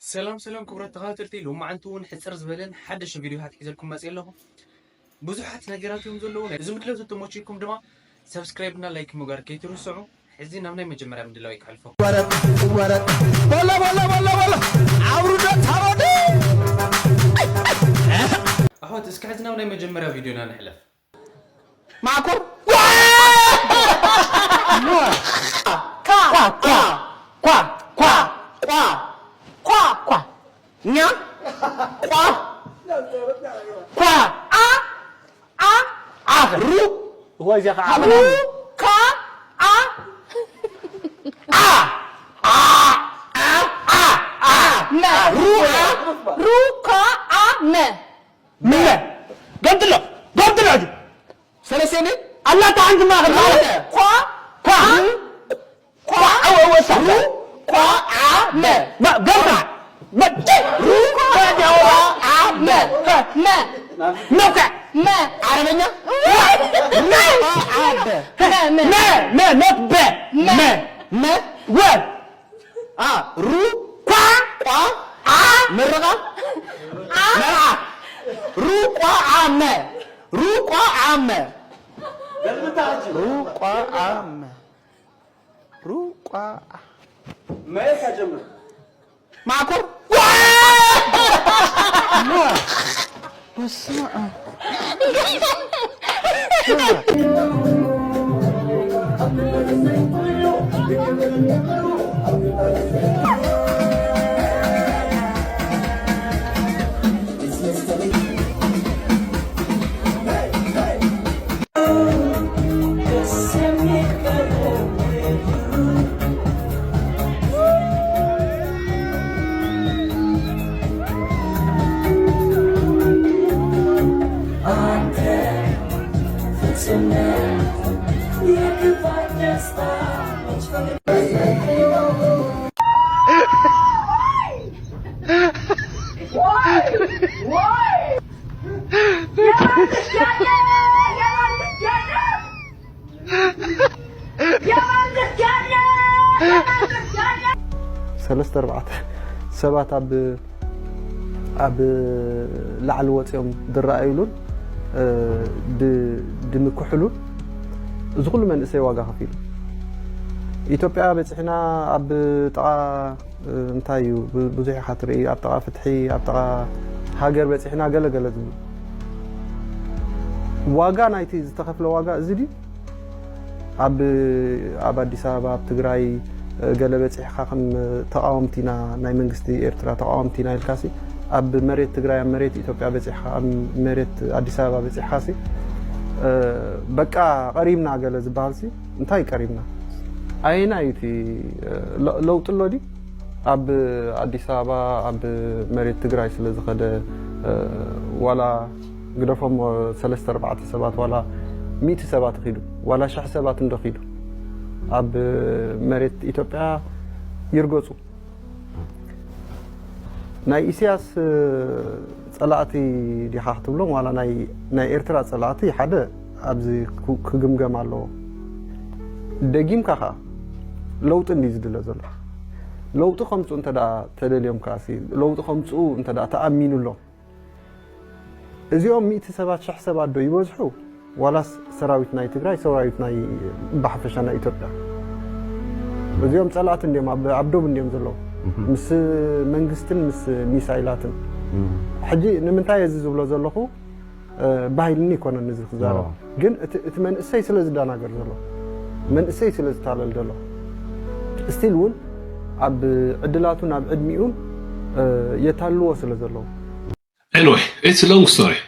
ሰላም ሰላም ክቡራት ተኸታተልቲ፣ ሎማዓንቲ እውን ሕፅር ዝበለን ሓደሽ ቪድዮታት ሒዘልኩም መፅእ ኣለኹ። ብዙሓት ነገራት እዮም ዘለዉ። እዚ ምድላው ተተመችይኩም ድማ ሰብስክራይብ እና ላይክ ምግባር ከይትርስዑ። ሕዚ ናብ ናይ መጀመርያ ምድላው ይክሕልፎ። ወረቅ ወረቅ በላ በላ በላ በላ አውርዶ ታወደ ኣሕዋት፣ እስኪ ሕዚ ናብ ናይ መጀመርያ ቪድዮና ንሕለፍ። ማዕኮር ኳ ኳ ኳ ኳ ኳ ኳ ኳ ኛ ኳ ኳ አ አ አ ሩ ወዚያ ከዓ ሩ ካ አ አ አ አ አ መ ሩ አ ሩ ካ አ መ መ ገምጥሎ ገምጥሎ ሕጂ ሰለስተ ኣላታ ሓንቲ ማእኸል ማለት ኳ ኳ ኳ ኳ ዓወ ወሳ ሩ ኳ ዓ መ ባ- ገምጣ በ- ሩ ኳ ኳ ዓ መ መ መ መ ዓረበኛ መ መ መ መ መ not በ መ መ መ ወ አ ሩ ኳ ቋ ዓ ምርቓ ዓ መርዓ ሩ ቋ ዓ መ ሩ ቋ ዓ መ ሩ ቋ ዓ መ ሩ ቋ ዓ መ ከጀምር ማዕኮር ዋ! ዋ! በስመ አብ። ሰለስተ ኣርባዕተ ሰባት ኣብ ኣብ ላዕሊ ወፂኦም ዝረኣዩሉን እ፣ ድ- ድምክሕሉን እዚ ኩሉ መንእሰይ ዋጋ ከፊሉ ኢትዮጵያ በፂሕና ኣብ ጥቓ እ፣ እንታይ እዩ ብ- ብዙሕ ኢኻ ትርኢ ኣብ ጥቓ ፍትሒ ኣብ ጥቓ ሃገር በፂሕና ገለ ገለ ዝብሉ ዋጋ ናይቲ ዝተኸፍለ ዋጋ እዚ ድዩ ኣብ ኣብ ኣዲስ ኣበባ ኣብ ትግራይ ገለ በፂሕካ ከም ተቃወምቲ ኢና ናይ መንግስቲ ኤርትራ ተቃወምቲ ኢና ኢልካሲ ኣብ መሬት ትግራይ ኣብ መሬት ኢትዮጵያ በፂሕካ ኣብ መሬት ኣዲስ ኣበባ በፂሕካሲ በቃ ቀሪብና ገለ ዝበሃልሲ እንታይ ቀሪብና ኣየናይ እቲ ለውጢ ኣሎ ድዩ ኣብ ኣዲስ ኣበባ ኣብ መሬት ትግራይ ስለ ዝኸደ ዋላ ግደፎም ሰለስተ ኣርባዕተ ሰባት ዋላ ሚእቲ ሰባት ኺዱ ዋላ ሽሕ ሰባት እንዶ ኺዱ ኣብ መሬት ኢትዮጵያ ይርገፁ ናይ ኢሳያስ ፀላእቲ ዲኻ ክትብሎም ዋላ ናይ ኤርትራ ፀላእቲ ሓደ ኣብዚ ክግምገም ኣለዎ ደጊምካ ከዓ ለውጢ እንዲ ዝድለ ዘሎ ለውጢ ከምፅኡ እንተ ተደልዮም ከዓ ለውጢ ከምፅኡ እንተ ተኣሚኑሎም እዚኦም ሚእቲ ሰባት ሽሕ ሰባት ዶ ይበዝሑ ዋላስ ሰራዊት ናይ ትግራይ ሰራዊት ናይ ብሓፈሻ ናይ ኢትዮጵያ እዚኦም ፀላእቲ እንዲዮም ኣብ ዶብ እንዲዮም ዘለዉ ምስ መንግስትን ምስ ሚሳይላትን ሕጂ ንምንታይ እዚ ዝብሎ ዘለኹ ባህይልኒ ይኮነን እዚ ክዛረብ ግን እቲ መንእሰይ ስለ ዝደናገር ዘሎ መንእሰይ ስለ ዝታለል ዘሎ ስቲል እውን ኣብ ዕድላቱን ኣብ ዕድሚኡን የታልዎ ስለ ዘለዉ Anyway, it's a long story.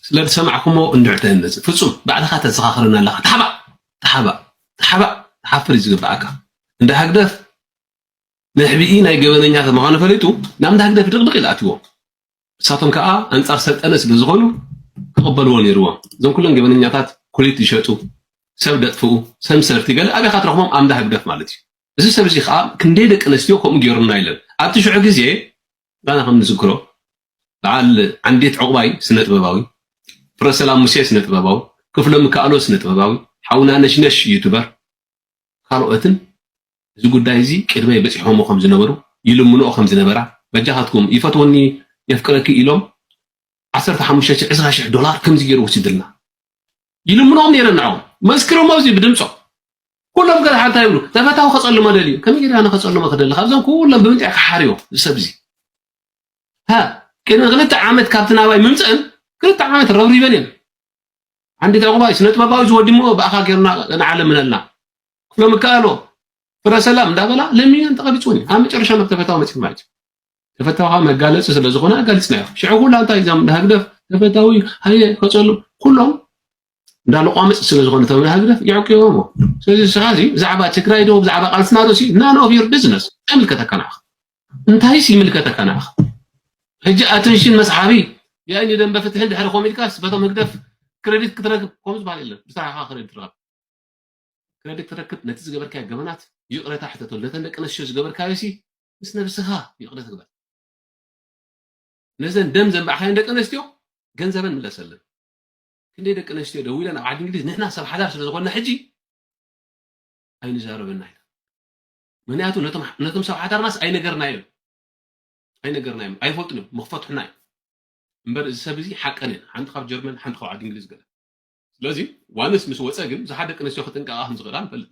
ስለ ዝሰማዕኩሞ እንድዕተ እነጽ ፍጹም ባዕልኻ ተዘኻኽረና ኣለኻ። ተሓባእ ተሓባእ ተሓባእ ተሓፍር እዩ ዝግብኣካ። እንደ ሃግደፍ ንሕቢኢ ናይ ገበነኛታት ምዃኑ ፈሊጡ ናብ እንዳ ህግደፍ ድቕድቕ ኢሉ ኣትዎ። ንሳቶም ከኣ ኣንጻር ሰልጠነ ስለ ዝኾኑ ክቕበልዎ ነይርዎም። እዞም ኩሎም ገበነኛታት ኩሊት ዝሸጡ፣ ሰብ ደጥፍኡ፣ ሰብ ሰርቲ ገለ ኣበይ ካትረኽቦም ኣብ እንዳ ህግደፍ ማለት እዩ። እዚ ሰብ እዚ ከኣ ክንደይ ደቂ ኣንስትዮ ከምኡ ገይሩና ኢለን። ኣብቲ ሽዑ ግዜ ጋና ከም ንዝክሮ በዓል ዓንዴት ዕቑባይ ስነ ጥበባዊ፣ ፍረሰላም ሙሴ ስነ ጥበባዊ፣ ክፍሎም ይከኣሎ ስነ ጥበባዊ፣ ሓውና ነሽነሽ ዩቱበር፣ ካልኦትን እዚ ጉዳይ እዚ ቅድመይ በፂሖሞ ከም ዝነበሩ ይልምንኦ ከም ዝነበራ በጃኻትኩም ይፈትወኒ የፍቅረኪ ኢሎም ዓሰርተ ሓሙሽተ ሺሕ ዕስራ ሺሕ ዶላር ከምዚ ገይሩ ወሲድልና ይልምኖም ነይረ ንዕኦም መስክሮም ኣብዚ ብድምፆ ኩሎም ገለ ሓንታ ይብሉ ተፈታዊ ከፀልሞ ደልዩ ከመይ ገይረ ኣነ ከፀልሞ ክደሊ ካብዞም ኩሎም ብምንታይ ክሓርዮ ዝሰብ እዚ ሀ ቅድሚ ክልተ ዓመት ካብቲ ናባይ ምምፅእን ክልተ ዓመት ረብሪበን እየን ዓንዲ ተዕቑባይ ስነ ጥበባዊ ዝወድሞ ብኣኻ ገይሩና ንዓለምነልና ክፍሎም እከኣሎ ፍረ ሰላም እንዳበላ ለሚነን ተቐቢፅውን እዩ ኣብ መጨረሻ ናብ ተፈታዊ መፅእ ማለት እዩ ተፈታዊ መጋለፂ ስለ ዝኾነ ኣጋሊፅናዮ ሽዑ ኩላ እንታይ እዞም ንህግደፍ ተፈታዊ ሃየ ከፀሉ ኩሎም እንዳለቋምፅ ስለ ዝኾነ ተብለ ህግደፍ የዕቅዎም ስለዚ ንስኻ እዚ ብዛዕባ ትግራይ ዶ ብዛዕባ ቃልስና ዶ ሲ none of your business ኣይምልከተካ ንዓኻ እንታይስ ይምልከተካ ንዓኻ ሕጂ ኣተንሽን መስሓቢ ያኒ ደንበ ፍትሒ እንድሕር ኮም ኢልካ በቶም ህግደፍ ክረዲት ክትረክብ ከምኡ ዝበሃል የለን ብስራሕኻ ክረዲት ትረክብ ክረዲት ትረክብ ነቲ ዝገበርካዮ ገበናት ይቕረታ ሕተተሉ ነተን ደቂ ኣንስትዮ ዝገበርካዮ ሲ ምስ ነብስኻ ይቕረ ትግበር ነዘን ደም ዘንባዕካየን ደቂ ኣንስትዮ ገንዘበን ምለሰለን ክንደይ ደቂ ኣንስትዮ ደዊለን ኣብ ዓዲ እንግሊዝ ንሕና ሰብ ሓዳር ስለ ዝኾንና ሕጂ ኣይንዛረበና ኢና ምክንያቱ ነቶም ሰብ ሓዳርናስ ኣይነገርናዮም ኣይነገርናዮም ኣይፈልጡን እዮም ምክፈትሑና እዮም እምበር እዚ ሰብ እዚ ሓቀን እየን ሓንቲ ካብ ጀርመን ሓንቲ ካብ ዓዲ እንግሊዝ ገለ ስለዚ ዋንስ ምስ ወፀ ግን ብዙሓት ደቂ ኣንስትዮ ክጥንቀቃ ከም ዝኽእላ ንፈልጥ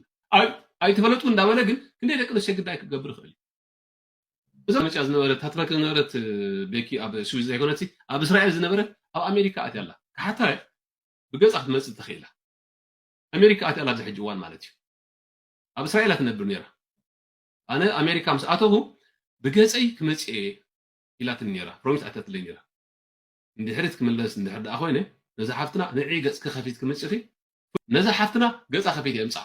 ኣይተፈለጥኩ እንዳበለ ግን ክንደይ ደቂ ኣንስትዮ ግዳይ ክገብር ይኽእል እዩ እዛ መፅያ ዝነበረት ታትረክ ዝነበረት ቤኪ ኣብ ስዊዝ ዘይኮነት ኣብ እስራኤል ዝነበረት ኣብ ኣሜሪካ ኣትያ ኣላ ክሓታ ብገፃ ክትመፅእ ተኽኢላ ኣሜሪካ ኣትያ ኣላ ኣብዚ ሕጂ እዋን ማለት እዩ ኣብ እስራኤል ትነብር ነይራ ኣነ ኣሜሪካ ምስ ኣተኹ ብገፀይ ክመፅእ እየ ኢላትኒ ነይራ ፕሮሚስ ኣተትለይ ነይራ እንድሕሪት ክምለስ እንድሕር ደኣ ኮይነ ነዛ ሓፍትና ንዒ ገፅኪ ከፊት ክምፅኺ ነዛ ሓፍትና ገፃ ከፊት የምፃ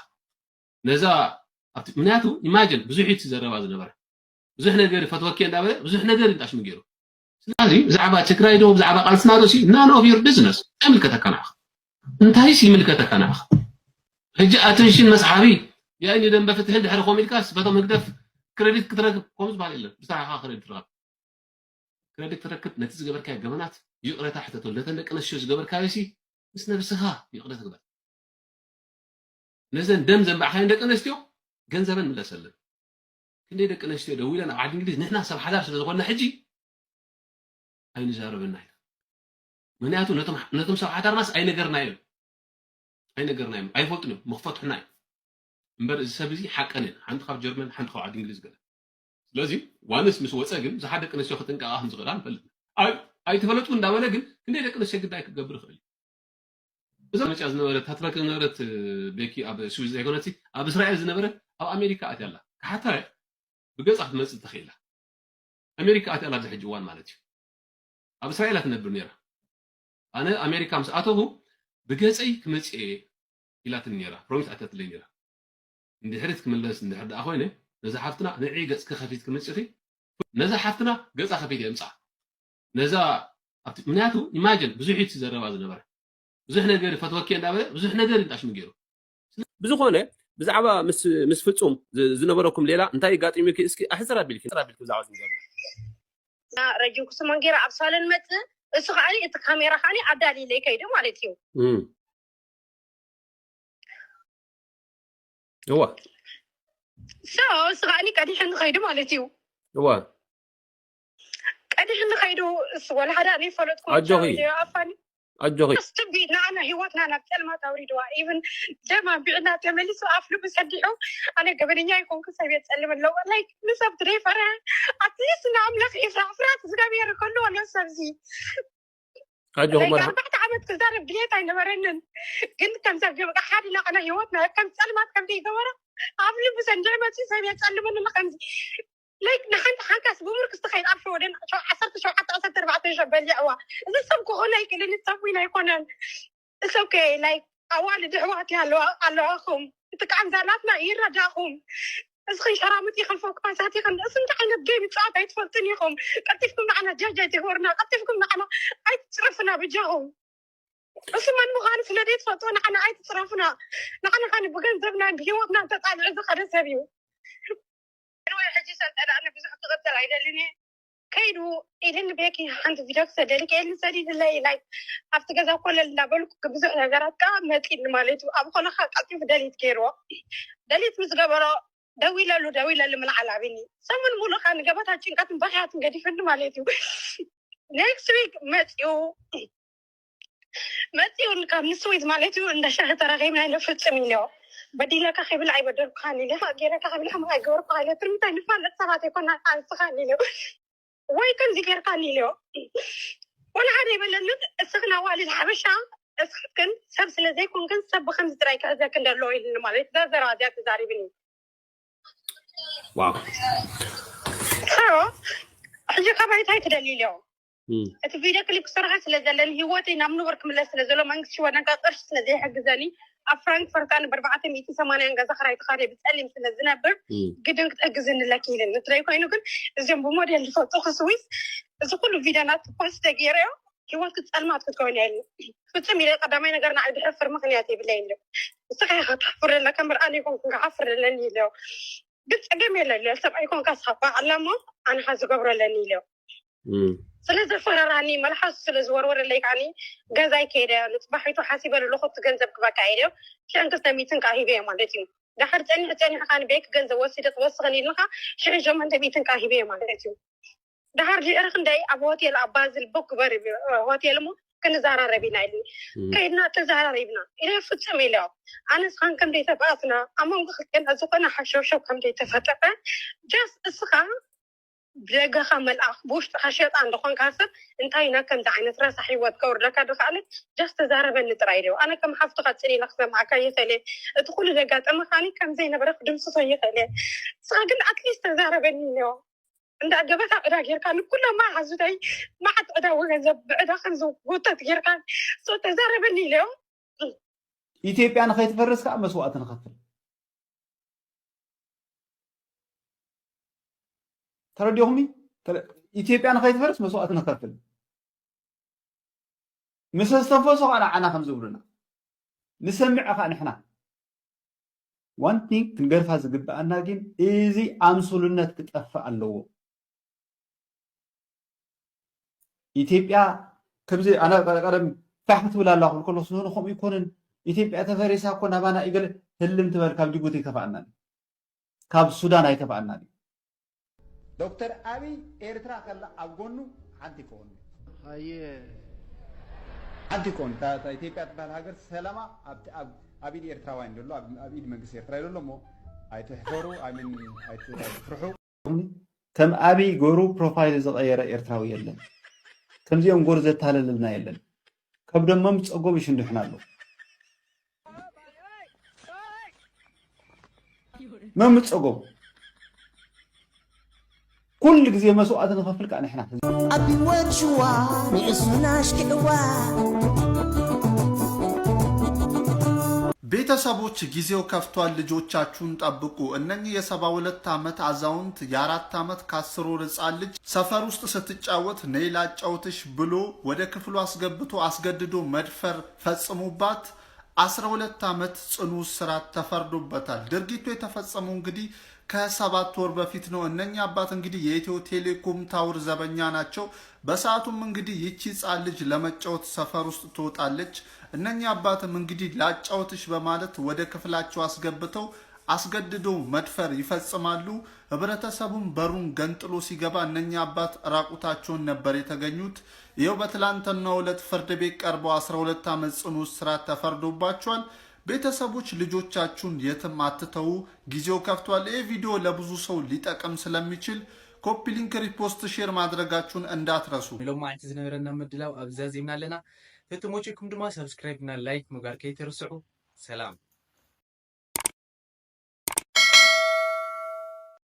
ነዛ ኣብቲ ምክንያቱ ኢማጅን ብዙሕ እዩ ዘረባ ዝነበረ ብዙሕ ነገር ፈትወኪ እንዳበለ ብዙሕ ነገር እንዳሽሙ ገይሩ ስለዚ ብዛዕባ ትግራይ ዶ ብዛዕባ ቃልስና ዶ ሲ none of your business ኣይምልከተካ ንዓኻ እንታይስ ይምልከተካ ንዓኻ ሕጂ ኣተንሽን መስሓቢ ያኒ ደንበ ፍትሒ እንድሕር ኮም ኢልካ በቶም ህግደፍ ክረዲት ክትረክብ ከምኡ ዝበሃል የለን ብስራሕኻ ክረዲት ትረክብ ክረዲት ትረክብ ነቲ ዝገበርካዮ ገበናት ይቕረታ ሕተተሉ ነተን ደቂ ኣንስትዮ ዝገበርካዮ ሲ ምስ ነብስኻ ይቕረ ትግበር ነዘን ደም ዘንባዕካየን ደቂ ኣንስትዮ ገንዘበን ምለሰለን ክንደይ ደቂ ኣንስትዮ ደዊለን ኣብ ዓዲ እንግሊዝ ንሕና ሰብ ሓዳር ስለ ዝኾንና ሕጂ ኣይንዛረበና ኢና ምክንያቱ ነቶም ሰብ ሓዳርናስ ኣይነገርናዮም ኣይነገርናዮም ኣይፈልጡን እዮም ምክፈትሑና እዮም እምበር እዚ ሰብ እዚ ሓቀን እየን ሓንቲ ካብ ጀርመን ሓንቲ ካብ ዓዲ እንግሊዝ ገለ ስለዚ ዋንስ ምስ ወፀ ግን ብዙሓት ደቂ ኣንስትዮ ክጥንቀቃ ከም ዝኽእላ ንፈልጥ ኣይተፈለጥኩ እንዳበለ ግን ክንደይ ደቂ ኣንስትዮ ግዳይ ክገብር ይኽእል እዩ እዛ መፅያ ዝነበረት ታትረክ ዝነበረት ቤኪ ኣብ ስዊዝ ዘይኮነት ኣብ እስራኤል ዝነበረት ኣብ ኣሜሪካ ኣትያ ኣላ ክሓታ ብገፃ ክትመፅእ ተኽኢላ ኣሜሪካ ኣትያ ኣላ ኣብዚ ሕጂ እዋን ማለት እዩ ኣብ እስራኤል ትነብር ነይራ ኣነ ኣሜሪካ ምስ ኣተኹ ብገፀይ ክመፅእ እየ ኢላትኒ ነይራ ፕሮሚስ ኣተትለይ ነይራ እንድሕሪት ክምለስ እንድሕር ደኣ ኮይነ ነዛ ሓፍትና ንዒ ገፅኪ ከፊት ክምፅኺ ነዛ ሓፍትና ገፃ ከፊት የምፃ ነዛ ኣብቲ ምክንያቱ ኢማጅን ብዙሕ እዩ ዘረባ ዝነበረ ብዙሕ ነገር ፈትወኪ እንዳበለ ብዙሕ ነገር እንዳሽሙ ገይሩ ብዝኾነ ብዛዕባ ምስ ፍፁም ዝነበረኩም ሌላ እንታይ ጋጢሙኪ እስኪ ኣሕፅር ኣቢልኪ ኣቢልኪ ብዛዕባ ዝገርና ረጅም ክስሞን ገይረ ኣብ ሳሎን መፅእ እሱ ከዓ እቲ ካሜራ ከዓ ኣዳሊለይ ከይዱ ማለት እዩ እዋ so እሱ ከዓ ቀዲሐ ንኸይዱ ማለት እዩ እዋ ቀዲሕ ንኸይዱ እሱ ወላ ሓደ ኣነ ይፈለጥኩ ኣጆኺ። ኣፋኒ ኣጆኺ ስቢ ንዓና ህይወትና ናብ ፀልማት ኣውሪድዋ ኢቭን ደም ኣንቢዕና ተመሊሱ ኣፍልቡ ሰዲሑ ኣነ ገበነኛ ይኮንኩ ሰብ የፀልም ኣለዎ ላይክ ንሰብ ትደይፈረ ኣትሊስት ንኣምላኽ ይፍራሕ ፍርሃት እግዚኣብሔር ከሉ ኣሎ ሰብዚ ኣጆኺ መርሓ ኣርባዕተ ዓመት ክዛረብ ድሌት ኣይነበረንን ግን ከም ሰብ ገበቃ ሓደ ናቕና ህይወትና ከም ፀልማት ከም ዘይገበረ ኣብ ልቡ ሰንድዕ መፅኡ ሰብ የፀልመኒ ከምዚ ላይክ ንሓንቲ ሓንካስ ብምርክስ ትኸይድ ኣብ ሸወደን ዓሰርተ ሸውዓተ ዓሰርተ ኣርባዕተ ሸ በሊዕዋ እዚ ሰብ ክኾነ ኣይክእልን ሰብ ዊን ኣይኮነን it's okay like ኣዋልድ ኣሕዋት ኣለዋኹም እቲ ቃንዛ ናትና ይረዳኹም እስኽን ሸራሙጥ ይኽን ፈኳሳት ይኽን እስንት ዓይነት ጌም ይፃወት ኣይትፈልጥን ኢኹም ቀልጢፍኩም ንዓና ጃጅ ኣይትግበሩና ቀልጢፍኩም ንዓና ኣይትፅረፉና ብጃኹም እሱ መን ምዃኑ ስለ ዘይትፈልጥዎ ንዓና ኣይትፅረፉና ንዓና ካኒ ብገንዘብና ብሂወትና እንተፃልዑ ዝኸደ ሰብ እዩ ወይ ሕጂ ሰልጠነ ኣነ ብዙሕ ክቕፅል ኣይደልን እየ ከይዱ ኢልን ቤኪ ሓንቲ ቪድዮ ክሰደልክ ኢልን ሰዲድለይ ላይክ ኣብቲ ገዛ ኮለል እንዳበልኩ ብዙሕ ነገራት ከዓ መፂኒ ማለት እዩ ኣብ ኮለካ ቀልጢፉ ደሊት ገይርዎ ደሊት ምስ ገበሮ ደዊለሉ ደዊለሉ ምልዓል ኣቢኒ ሰሙን ሙሉ ከኣ ንገበታ ጭንቀትን በኽያትን ገዲፍሉ ማለት እዩ። Next week መፂኡ መፂኡ ካብ ንስዊት ማለት እዩ እንዳ ሻሂ ተራኺብና ኢለ ፍፅም ኢለዮ። በዲለካ ከይብል ኣይበደልኩኻን ኢለ፣ ገይረካ ከይብል ሕማቕ ኣይገበርኩኻ ኢለ፣ ትርምታይ ንፋለጥ ሰባት ኣይኮና ኣንስኻን ኢለዮ። ወይ ከምዚ ጌርካኒ ኢለዮ። ወላ ሓደ ይበለንን፣ እስኽን ኣዋልድ ሓበሻ፣ እስኽን ሰብ ስለ ዘይኮንክን ሰብ ብኸምዚ ጥራይ ክሕዘክን ደለዎ ኢልኒ ማለት እዩ። እዛ ዘረባ እዚኣ ተዛሪብኒ። ዋው ሕጂ ካባይ እንታይ ትደሊ ኢለዮ። እቲ ቪድዮ ክሊፕ ክሰርሖ ስለ ዘለኒ፣ ህይወተይ ናብ ንቡር ክምለስ ስለ ዘሎ፣ መንግስቲ ሽወደን ካብ ቅርሺ ስለ ዘይሕግዘኒ፣ ኣብ ፍራንክፈርት ኣነ ብኣርባዕተ ሚእቲ ሰማንያን ገዛ ክራይ ተኻርየ ብፀሊም ስለ ዝነብር፣ ግድን ክትሕግዝኒ ኣለኪ ኢለኒ። ንትረይ ኮይኑ ግን እዚኦም ብሞዴል ዝፈልጡ ክስዊስ እዚ ኩሉ ቪድዮ ናቱ ፖስት ተገይረዮ፣ ህይወት ክትፀልማት ክትከውን እያ ኢለኒ። ፍፁም ኢለ ቀዳማይ ነገር ንዓይ ድሕፍር ምኽንያት የብለይ ኢለ። ንስኻ ኢኻ ክትሓፍር ዘለካ እምበር ኣነ ይኮንኩን ክሓፍር ዘለኒ ኢለ። ግን ፀገም የለን፣ ሰብኣይ ኮንካ ስኻ በዓል እሞ ኣነ ሓ ዝገብሮ ኣለኒ ኢለ። ስለ ዘፈራራኒ መልሓሱ ስለ ዝወርወረለይ ከዓኒ ገዛይ ከይደ ንፅባሒቱ ሓሲበ ለለኹ እቲ ገንዘብ ክበካ ኢለ ሽሕን ክልተ ሚእትን ከዓ ሂበ ማለት እዩ። ዳሕር ፀኒሕ ፀኒሕ ከዓኒ ቤክ ገንዘብ ወሲደ ክወስኸን ኢልካ ሽሕን ሸሞንተ ሚእትን ከዓ ሂበ ማለት እዩ። ዳሕር ድሕሪ ክንደይ ኣብ ሆቴል ኣብ ባዝል ቦክ ግበር ሆቴል እሞ ክንዘራረብ ኢና ኢልኒ። ከይድና ተዘራሪብና ኢለ ፍፅም ኢለ ኣነ ስኻን ከም ዘይተባኣስና ኣብ መንጎ ክልቴና ዝኾነ ሓሸውሸው ከም ዘይተፈጠረ ጃስ እስኻ ብደገኻ መልኣኽ ብውሽጥኻ ሸጣ እንደኾንካ ሰብ እንታይ ኢና ከምዚ ዓይነት ረሳሕ ህይወት ከውርደካ ድኽኣለ ጃስ ተዛረበኒ ጥራይ ኢለ ኣነ ከም ሓፍትኻ ፅን ኢለ ክሰምዓካ ይኽእል እየ። እቲ ኩሉ ዘጋጠመካኒ ከም ዘይነበረ ክድምስሶ ይኽእል እየ። ንስኻ ግን ኣትሊስት ተዛረበኒ ኢለ እንዳ ገበታ ዕዳ ጌርካ ንኩሎም መሓዙተይ መዓት ዕዳ ወገንዘብ ብዕዳ ከም ዝጎተት ጌርካ so ተዛረበኒ ኢለዮ። ኢትዮጵያ ንኸይትፈርስ ከዓ መስዋእቲ ንኸፍል። ተረዲኹምኒ? ተረ- ኢትዮጵያ ንኸይትፈርስ መስዋእቲ ንኸፍል። ምስ ዝተፈሱ ከዓ ንዓና ከም ዝብሉና ንሰምዕ ከዓ ንሕና። One thing ክንገድፋ ዝግብኣና ግን እዚ ኣምስሉነት ክጠፍእ ኣለዎ። ኢትዮጵያ ከምዚ ኣነ ቀደም ፋሕ ክትብል ኣላ ክብል ከለኹ ስኖኖ ከምኡ ይኮንን። ኢትዮጵያ ተፈሪሳ እኮ ናባና እዩ ገለ ህልም ትበል ካብ ጅቡቲ ይከፍኣና ድዩ? ካብ ሱዳን ኣይከፍኣና ድዩ? ዶክተር ኣብይ ኤርትራ ከላ ኣብ ጎኑ ሓንቲ ይከውን ኣየ ሓንቲ ይከውን እታ እታ ኢትዮጵያ ትበሃል ሃገር ሰላማ ኣብቲ ኣብ ኣብ ኢድ ኤርትራውያን ዘሎ ኣብ ኣብ ኢድ መንግስቲ ኤርትራ ዘሎ እሞ ኣይትሕፈሩ ኣይምን ኣይት- ኣይትፍርሑ ከም ኣብይ ገሩ ፕሮፋይል ዝቀየረ ኤርትራዊ የለን። ከምዚኦም ገሩ ዘታለለልና የለን። ከብዶም መምፀጎም ይሽንድሑና ኣለዉ። መምፀጎም ኩሉ ግዜ መስዋእቲ ንኸፍል ከዓ ንሕና ኣብ ህይወት ሽዋ ንእሱና ኣሽክዕዋ ቤተሰቦች ጊዜው ከፍቷል፣ ልጆቻችሁን ጠብቁ። እነኚህ የሰባ ሁለት ዓመት አዛውንት የአራት ዓመት ከአስር ወር ህጻን ልጅ ሰፈር ውስጥ ስትጫወት ነይ ላጫውትሽ ብሎ ወደ ክፍሉ አስገብቶ አስገድዶ መድፈር ፈጽሞባት አስራ ሁለት ዓመት ጽኑ እስራት ተፈርዶበታል። ድርጊቱ የተፈጸመው እንግዲህ ከሰባት ወር በፊት ነው። እነኚህ አባት እንግዲህ የኢትዮ ቴሌኮም ታወር ዘበኛ ናቸው። በሰዓቱም እንግዲህ ይቺ ህጻን ልጅ ለመጫወት ሰፈር ውስጥ ትወጣለች። እነኚህ አባትም እንግዲህ ላጫውትሽ በማለት ወደ ክፍላቸው አስገብተው አስገድዶ መድፈር ይፈጽማሉ። ህብረተሰቡም በሩን ገንጥሎ ሲገባ እነኚህ አባት ራቁታቸውን ነበር የተገኙት። ይኸው በትላንትናው ዕለት ፍርድ ቤት ቀርበው አስራ ሁለት ዓመት ጽኑ እስራት ተፈርዶባቸዋል። ቤተሰቦች ልጆቻችሁን የትም አትተዉ፣ ጊዜው ከፍቷል። ይህ ቪዲዮ ለብዙ ሰው ሊጠቅም ስለሚችል ኮፒ ሊንክ፣ ሪፖስት፣ ሼር ማድረጋችሁን እንዳትረሱ። ሎማዓንቲ ዝነበረና ምድላው ኣብዛ ዜምና ኣለና። ተተመችኩም ድማ ሳብስክራይብ እና ላይክ ምግባር ከይትርስዑ። ሰላም።